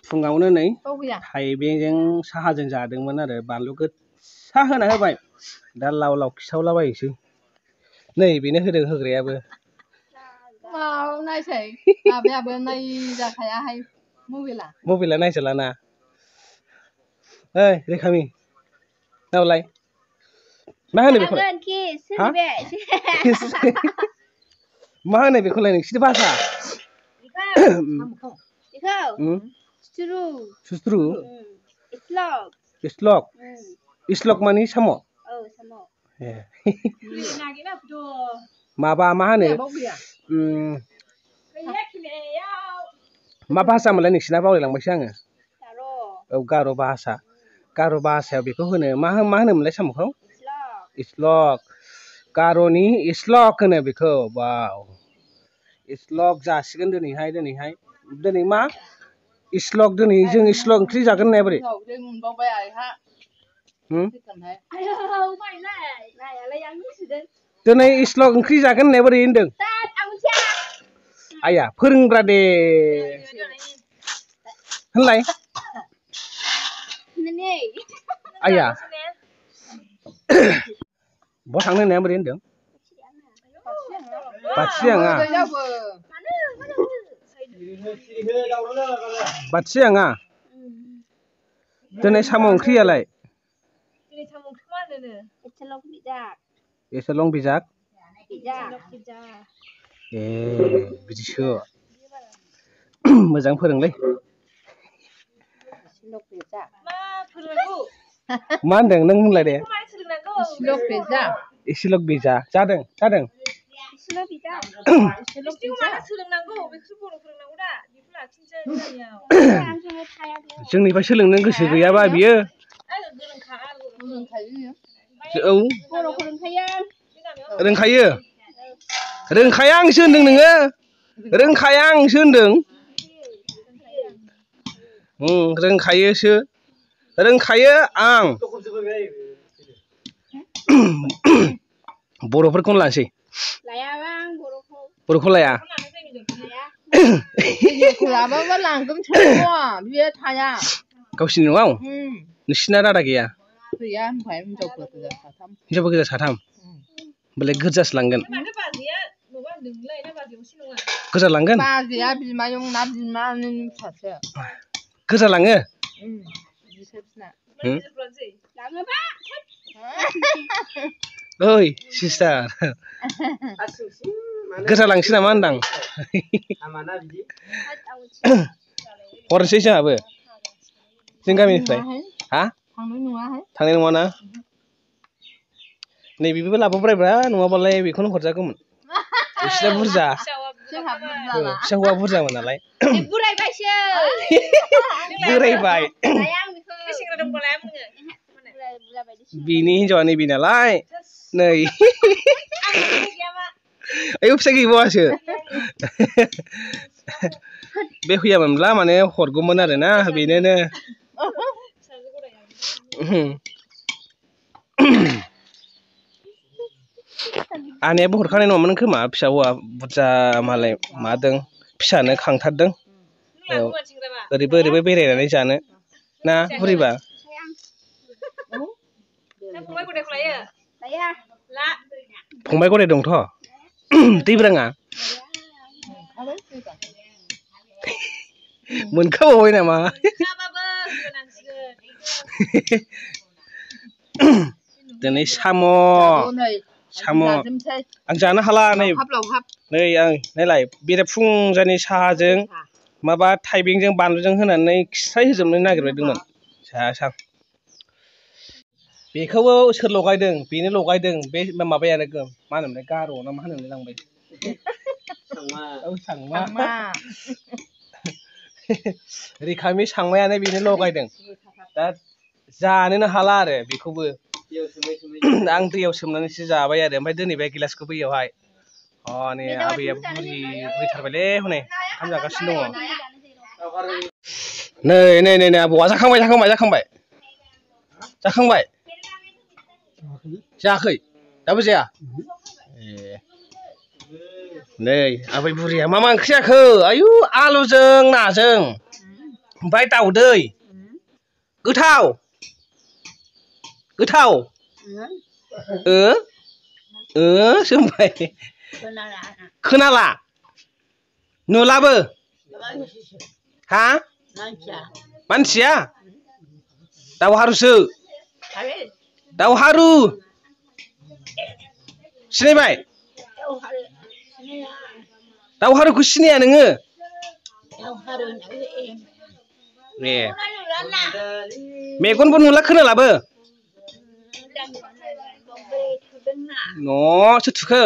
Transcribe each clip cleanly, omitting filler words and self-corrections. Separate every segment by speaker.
Speaker 1: फुङावनो नै थाइबेंजों साहाजों जादोंमोन आरो बानलु गोसा होना होबाय दा लाव लाव खिसावलाबायनोसै नै बेनो होदों होग्रायाबो
Speaker 2: नायसै माबायाबो नायजाखायाहाय
Speaker 1: मबाइला नायजालाना ओइ रेखामि नावलाय मा होनो बेखौ मा होनो बेखौलाय नोंसिनि भाषा सुस्रु इस्लक मानि साम' माबा मा होनो मा भाषामोनलाय नोंसिना बावलायलांबायसो आङो औ गार' भाषायाव बेखौ होनो मा होनोमोनलाय साम'खौ इस्लक गार'नि इस्लक होनो बेखौ वाव इस्लक जासिगोन दिनै मा इस्लक दिनै जों इस्लक ओंख्रि जागोन होननाया बोरै दिनै इस्लक ओंख्रि जागोन होननाया बोरै होनदों आइया फोरोंब्रा दे होनलाय आइया बहा थांनो होननाया बोरै होनदों बाथिजाङा बाथिजाङा दिनै साम' ओंख्रियालाय एसेलं बिजाग ए बिदिसो मोजां फोरोंलै मा होनदों नों होनलाय दे एसेलग बिजा जादों जोंनिफ्राय सोलोंनो गोसो गैयाबा बियो औ रोंखाया आंसो होनदों नोङो रोंखाया आंसो होनदों रोंखायो आं बर'फोरखौनो लानोसै बर'खौ लाया गावसिनि न'आव नोंसिना रादा गैया हिनजावबो गोजा साथाम होमबालाय गोजासो लांगोन गोजा लांगोन गोजा लाङो ओइ सिस्टार गोजा लांसै नामा होनदां हरनोसै जोंहाबो जों गामिनिफ्राय थांनाय नङाना नैबेबो लाबोब्रायब्रा नङाबालाय बेखौनो हरजागौमोन बिसिना बुरजा फिसा हौवा बुरजामोन नालाय बोरायबाय बिनि हिनजावा नैबे नालाय नै आयौ फिसा गैबावासो बे फैयामोनब्ला माने हरगौमोन आरोना बेनोनो आनैयाबो हरखानाय नङामोन खोमा फिसा हौवा बुरजा मालाय मादों फिसानो खांथारदों औ ओरैबो बेरायनानै जानो ना बुरैबा फंबाय गदाय दंथ' दैब्राङा मोनखाबावबाय नामा दिनै साम' आं जानो हाला नै आं नायलाय बेरेफुंजानि साहाजों माबा थाइबेंजों बानलुजों होनानै खिस्राय होजोबनो नागिरबायदोंमोन जायासां बेखौबो सोर लगायदों बेनो लगायदों बे माबायानो मा होनोमोनलाय गार' ना मा होनोमोनलाय लांबाय सांमा रेखामि सांमायानो बेनो लगायदों दा जानोनो हाला आरो बेखौबो आं दैयाव सोमनानैसो जाबाय आरो ओमफ्राय दोनहैबाय गिलासखौ बैयावहाय हनै आबैयाबो बुरिथारबायलै हनै ओंखाम जागासिनो दङ नै आबौआ जाखांबाय जायाखै दाबो जाया नै आबै बुरिया मा ओंख्रि जाखो आयु आलुजों नाजों ओमफ्राय दाउदै गोथाव गोथाव सोंबाय खोनाला नुलाबो हा मानसिया दावहारुसो दावहारु सिनायबाय दावहारुखौ सिनाया नोङो ए मेगनबो नुला खोनालाबो न' सोर थुखो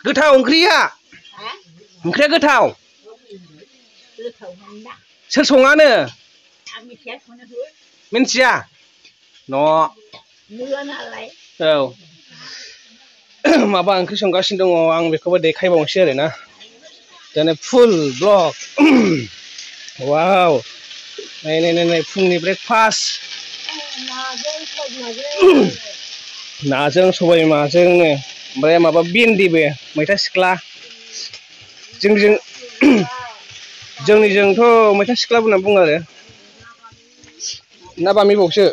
Speaker 1: गोथाव ओंख्रिया गोथाव सोर सङानो मिन्थिया न' औ माबा ओंख्रि संगासिनो दङ आं बेखौबो देखायबावनोसै आरोना दाना फुल ब्लग वाव नाय फुंनि ब्रेकफास्ट नाजों सबाय बिमाजोंनो ओमफ्राय माबा भिन्दिबो मैथा सिख्ला जोंनिजोंथ' मैथा सिख्लाबो होनना बुङो आरो ना बामिबावसो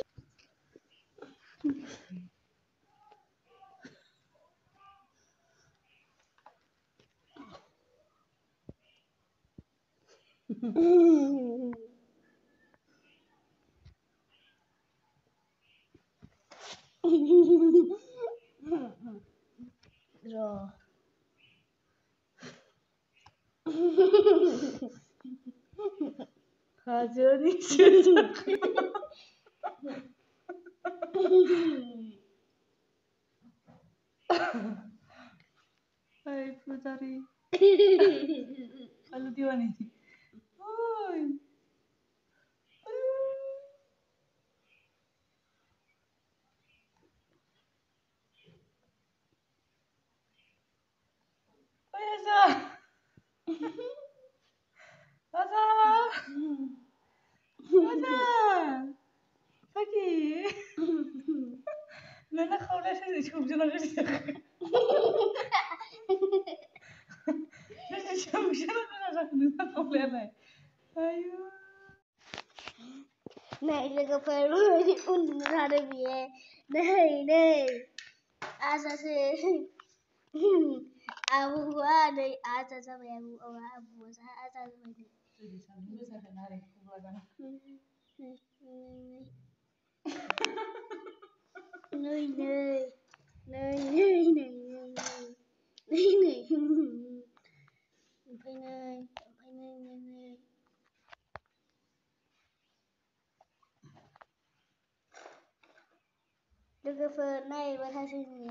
Speaker 2: Pujari. Kalau Diwani. Oi. Oi, Asa. Asa. Asa. Sakit. Nana kau dah saya cuci jangan kerja. Nana cuci jangan kerja nana kau lihat. Ayo.
Speaker 3: Này là phải luôn thì un ra đây về này asa se abu đây asa sa mày abu sa asa sa mày nơi Logofer này và thay sinh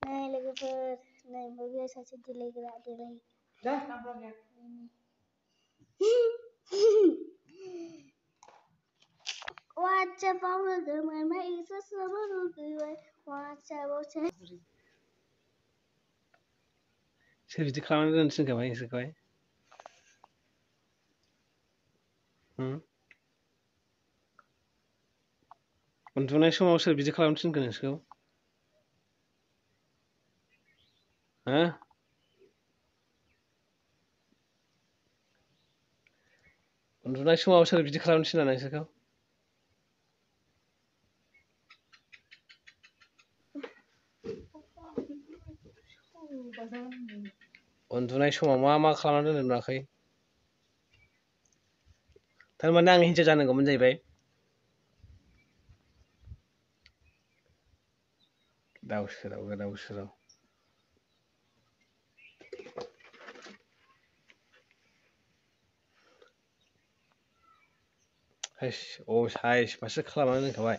Speaker 3: này logofer này mới biết sao sinh delay cái đoạn delay.
Speaker 2: Dah, tampar ya.
Speaker 3: WhatsApp vào cái mà mấy rất sớm luôn cười WhatsApp vào thế.
Speaker 1: सोर बिदि खालामनानै दोननो थिनखोबाय नोंसोरखौहाय उन्दुनाय समाव सोर बिदि खालामनो थिनखो नोंसोरखौ हो उन्दुनाय समाव सोर बिदि खालामनो थिना नोंसोरखौ उन्दुनाय समाव मा खालामना दोननो मोनाखै थारमाने आं हिनजाव जानांगौमोन जाहैबाय दाउ सोराव हैस अ साइस मासो खालामनानै दोनखाबाय